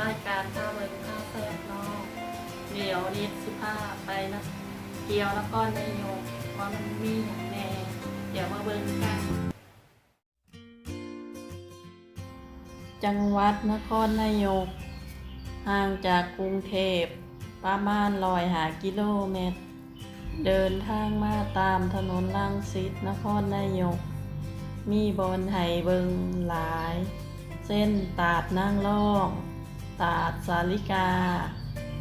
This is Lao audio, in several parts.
ລາຍການພາເບິ່ງພາແຊບເນາະ. ດຽວນິດຊິພາໄປນະ ທ່ຽວນະຄອນນາຍົກ ວ່າມັນມີຫຍັງແດ່ ດຽວມາເບິ່ງກັນ. ຈັງຫວັດນະຄອນນາຍົກ ຫ່າງຈາກກຸງເທບປະມານຮ້ອຍຫ້າກິໂລແມັດ. ເດີນທາງມາຕາມຖະໜົນລັງສິດ ນະຄອນນາຍົກ ມີບ່ອນໃຫ້ເບິ່ງຫຼາຍ ເຊັ່ນ ຕາດນາງລອງ, ຕາດສາລິກາ,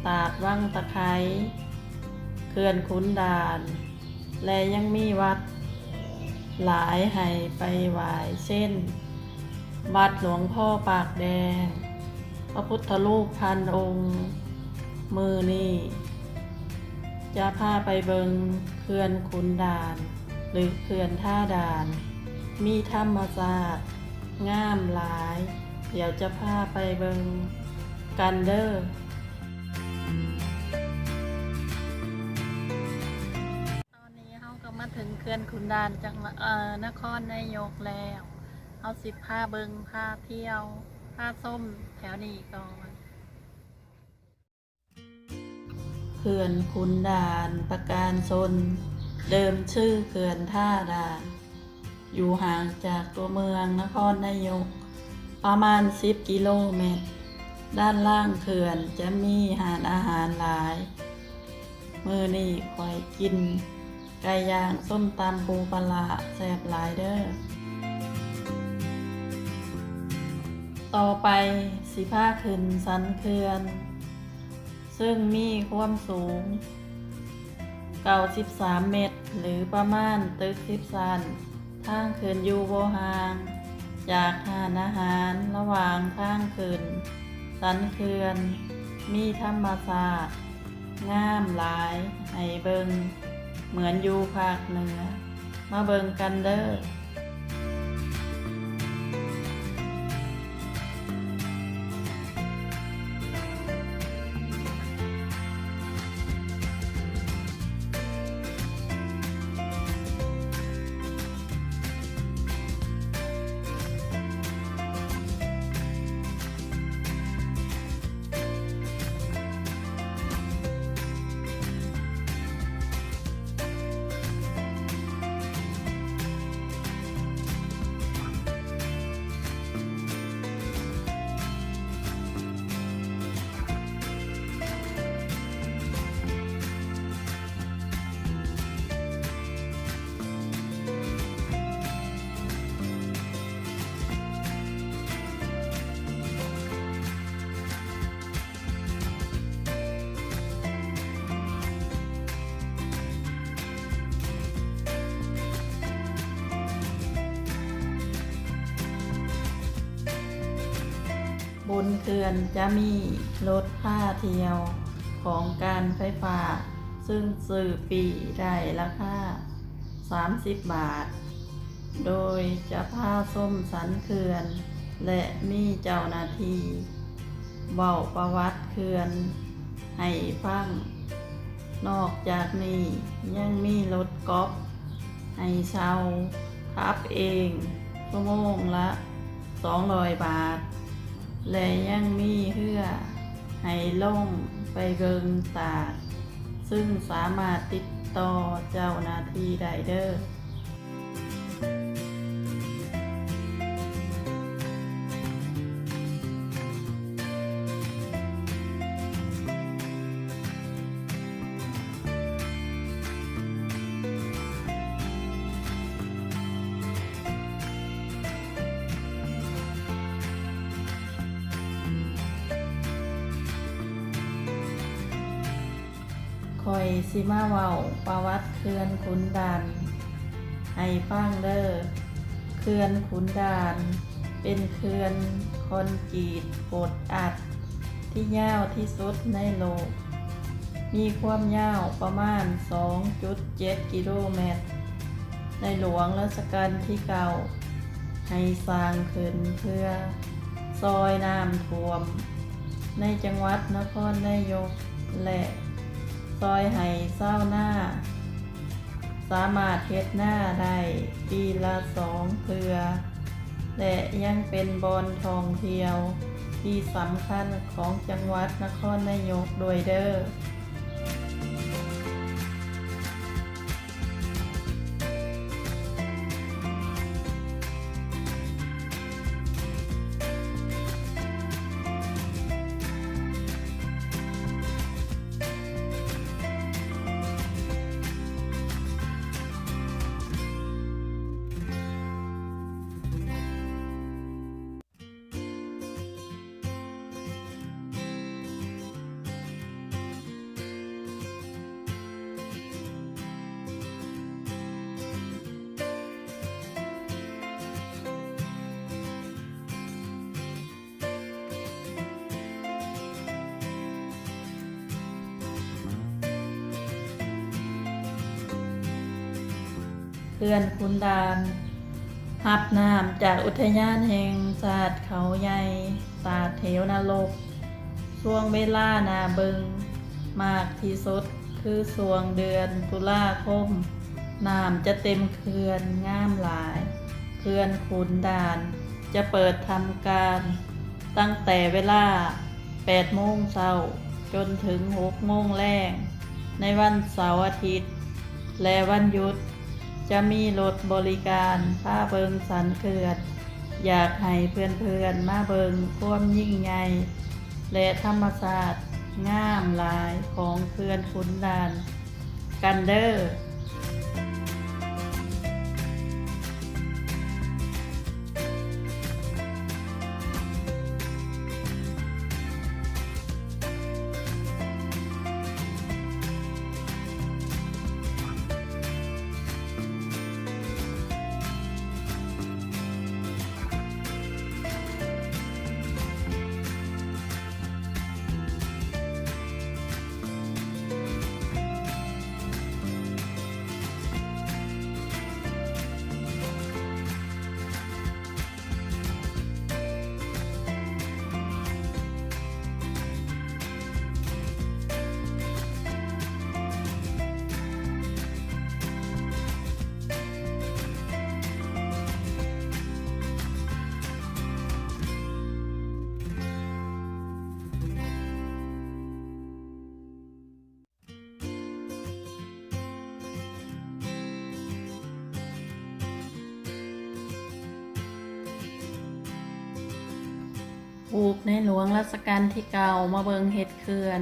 ຕາດວັງຕະໄຄ, ເຂື່ອນຂຸນດ່ານ ແລະ ຍັງມີວັດຫຼາຍໃຫ້ໄປໄຫວ້ ເຊັ່ນ ວັດຫຼວງພໍ່ປາກແດງ, ພະພຸດທະຮູບພັນອົງ. ມື້ນີ້ຈະພາໄປເບິ່ງເຂື່ອນຂຸນດ່ານ ຫຼື ເຂື່ອນທ່າດ່ານ ມີທຳມະຊາດງາມຫຼາຍ. ດຽວຈະພາໄປເບິ່ງກັນເດີ. ຕອນນີ້ເຮົາກໍມາເຖິງເຂື່ອນຂຸນດ່ານ ຈັງຫວັດ ເອີ ນະຄອນນາຍົກແລ້ວ. ເຮົາຊິພາເບິ່ງ ພາທ່ຽວ ພາຊົມແຖວນີ້ກ່ອນ. ເຂື່ອນຂຸນດ່ານປະການຊົນ ເດີມຊື່ເຂື່ອນທ່າດ່ານ ຢູ່ຫ່າງຈາກຕົວເມືອງນະຄອນນາຍົກປະມານສິບກິໂລແມັດ. ດ້ານລ່າງເຂື່ອນຈະມີຮ້ານອາຫານຫຼາຍ. ມື້ນີ້ຂ້ອຍກິນໄກ່ຍ່າງ ສົ້ມຕຳປູປາຮ້າ ແຊບຫຼາຍເດີ. ຕໍ່ໄປຊິພາຂຶ້ນສັນເຂື່ອນ ເຊິ່ງມີຄວາມສູງເກົ້າສິບສາມແມັດ ຫຼື ປະມານຕຶກສິບຊັ້ນ. ທາງຂຶ້ນຢູ່ບໍ່ຫ່າງຈາກຮ້ານອາຫານ. ລະຫວ່າງທາງຂຶ້ນສັນເຂື່ອນ ມີທຳມະຊາດງາມຫຼາຍໃຫ້ເບິ່ງ ເໝືອນຢູ່ພາກເໜືອ. ມາເບິ່ງກັນເດີ. ບົນເຂື່ອນຈະມີລົດພາທ່ຽວຂອງການໄຟຟ້າ ຊຶ່ງຊື້ປີ້ໄດ້ລາຄາສາມສິບບາດ. ໂດຍຈະພາຊົມສັນເຂື່ອນ ແລະ ມີເຈົ້າໜ້າທີ່ເວົ້າປະຫວັດເຂື່ອນໃຫ້ຟັງ. ນອກຈາກນີ້ຍັງມີລົດກອບໃຫ້ເຊົ່າຂັບເອງ ຊົ່ວໂມງລະສອງຮ້ອຍບາດ ແລະ ຍັງມີເຮືອໃຫ້ລ່ອງໄປເບິ່ງຕາດ ຊຶ່ງສາມາດຕິດຕໍ່ເຈົ້າໜ້າທີ່ໄດ້ເດີ. ຂ້ອຍຊິມາເວົ້າປະຫວັດເຂື່ອນຂຸນດ່ານໃຫ້ຟັງເດີ. ເຂື່ອນຂຸນດ່ານເປັນເຂື່ອນຄອນກຣີດບົດອັດທີ່ຍາວທີ່ສຸດໃນໂລກ, ມີຄວາມຍາວປະມານສອງຈຸດເຈັດກິໂລແມັດ. ໃນຫຼວງລາຊະການທີເກົ້າ ໃຫ້ສ້າງຂຶ້ນເພື່ອຊ່ອຍນ້ຳຖ້ວມໃນຈັງຫວັດນະຄອນນາຍົກ ແລະ ຊ່ອຍໃຫ້ຊາວນາສາມາດເຮັດນາໄດ້ປີລະສອງເທື່ອ ແລະ ຍັງເປັນບ່ອນທ່ອງທ່ຽວ ທີ່ສຳຄັນຂອງຈັງຫວັດນະຄອນນາຍົກດ້ວຍເດີ້. ເຂື່ອນຂຸນດ່ານ ຮັບນ້ຳຈາກອຸທະຍານແຫ່ງຊາດເຂົາໃຫຍ່ ຕາດເຫວນະລົກ. ຊ່ວງເວລາໜ້າເບິ່ງມາກທີ່ສຸດຄືຊ່ວງເດືອນຕຸລາຄົມ, ນ້ຳຈະເຕັມເຂື່ອນງາມຫຼາຍ. ເຂື່ອນຂຸນດ່ານຈະເປີດທຳການຕັ້ງແຕ່ເວລາແປດໂມງເຊົ້າຈົນເຖິງຫົກໂມງແລງ ໃນວັນເສົາອາທິດ ແລະ ວັນຢຸດ ຈະມີລົດບໍລິການພາເບິ່ງສັນເຂື່ອນ. ຢາກໃຫ້ເພື່ອນໆມາເບິ່ງຄວາມຍິ່ງໃຫຍ່ ແລະ ທຳມະຊາດງາມຫຼາຍຂອງເຂື່ອນຂຸນດ່ານກັນເດີ້. ຮູບໃນຫຼວງລັດຊະການທີເກົ້າ ມາເບິ່ງເຮັດເຂື່ອນ.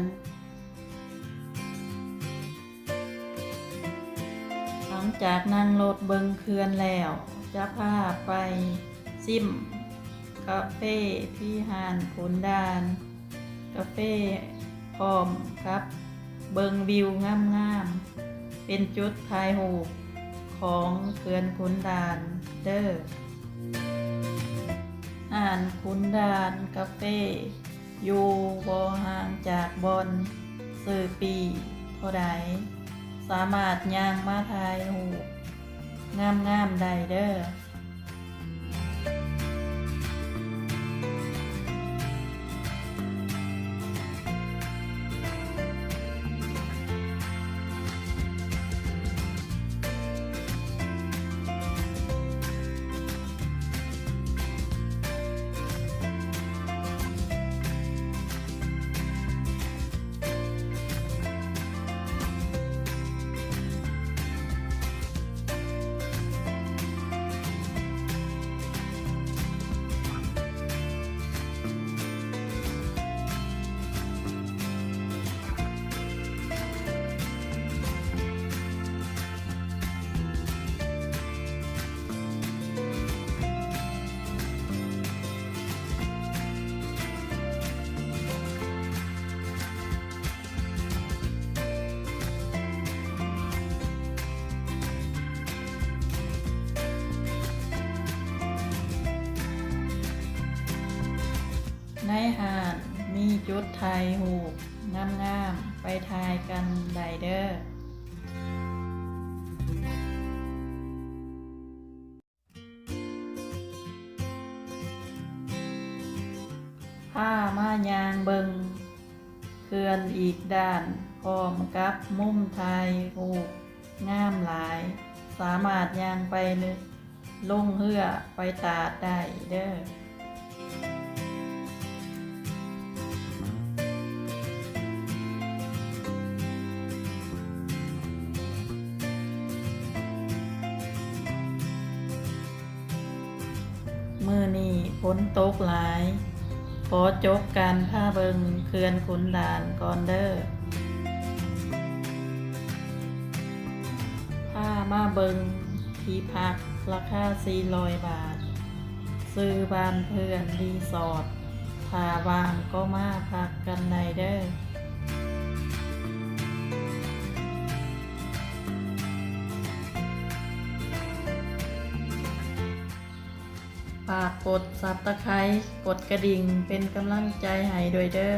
ຫຼັງຈາກນັ່ງລົດເບິ່ງເຂື່ອນແລ້ວ ຈະພາໄປຊິມກາເຟທີ່ຮ້ານຂຸນດ່ານ. ກາເຟພ້ອມກັບເບິ່ງວິວງາມໆ ເປັນຈຸດຖ່າຍຮູບຂອງເຂື່ອນຂຸນດ່ານເດີ້. ຮ້ານຂຸນດ່ານກາເຟຢູ່ບໍ່ຫ່າງຈາກບ່ອນຊື້ປີ້ເທົ່າໃດ, ສາມາດຍ່າງມາຖ່າຍຮູບງາມໆໄດ້ເດີ້. ໃນຮ້ານມີຈຸດຖ່າຍຮູບງາມໆ ໄປຖ່າຍກັນໄດ້ເດີ້. ພາມາຍ່າງເບິ່ງເຂື່ອນອີກດ້ານ ພ້ອມກັບມຸມຖ່າຍຮູບງາມຫຼາຍ, ສາມາດຍ່າງໄປ ລົງເຮືອໄປຕາດໄດ້ເດີ້. ມື້ນີ້ຝົນຕົກຫຼາຍ, ຂໍຈົບການພາເບິ່ງເຂື່ອນຂຸນດ່ານກ່ອນເດີ້. ພາມາເບິ່ງທີ່ພັກລາຄາສີ່ຮ້ອຍບາດ, ຊື່ບ້ານເພື່ອນຣີສອດ. ຖ້າວ່າງກໍມາພັກກັນໄດ້ເດີ້. ຝາກກົດ Subscribe ກົດກະດິ່ງເປັນກຳລັງໃຈໃຫ້ດ້ວຍເດີ້.